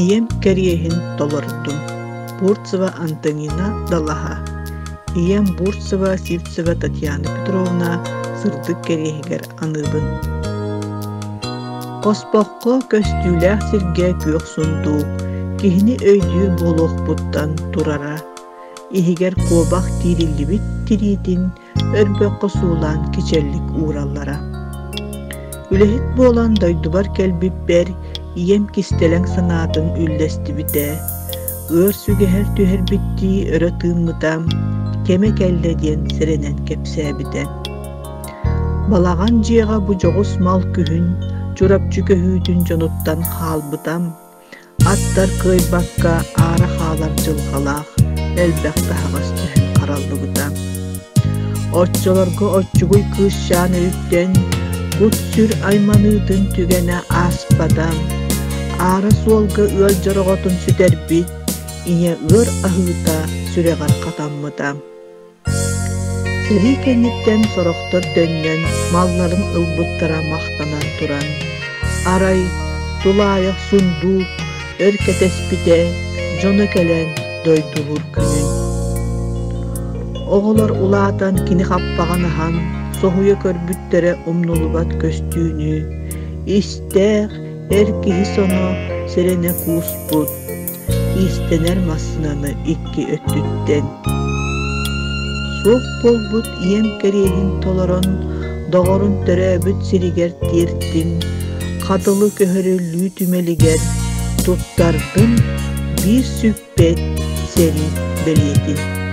Ийэм кэриэһин толордум. Бурцева Антонина Далаһа. Ийэм Бурцева Сивцева Татьяна Петровна сырдык кэриэһигэр аныыбын. Хоспоххо көстүүлээх сиргэ күөх сундуук киһини өйдүүр буолуохпуттан турара. Иһигэр куобах тиириллибит тириитин өрбөххө суулаан кичэллик уураллара. Үлэһит буолан дойдубар кэлбиппэр ийэм кистэлэҥ санаатын үллэстибитэ, ыар сүгэһэр түһэрбиттии өрө тыыммыта, кэмэ кэллэ диэн сэрэнэн кэпсээбитэ. Балаҕан дьиэҕэ бу дьоҕус мал күһүн Чурапчы көһүүтүн дьонуттан хаалбыта. Аттар кыайбакка аара хаалар дьылҕалаах элбэх таһаҕас түһэн хараллыбыта. Оччолорго оччугуй кыысчаан өйүттэн кут-сүр айманыытын түгэнэ ааспата. Аара суолга ыал дьороҕотун сүтэрбит ийэ ыар аһыыта сүрэҕэр хатаммыта. Сэрии кэнниттэн сорохтор төннөн малларын ылбыттара махтанан туран, арай тулаайах сундуук өр кэтэспитэ дьоно кэлэн дойдулуур күнүн. Оҕолор улаатан кини хаппаҕын аһан соһуйа көрбүттэрэ умнулубат көстүүнү, истээх эр киһи соно сэрэнэ кууспут иистэнэр массыынаны икки өттүттэн суох буолбут ийэм кэриэһин толорон доҕорун төрөөбүт сиригэр тиэртим, Хатылы көһөрүллүү түмэлигэр туттардым биир сүппэт сэрии бэлиэтин.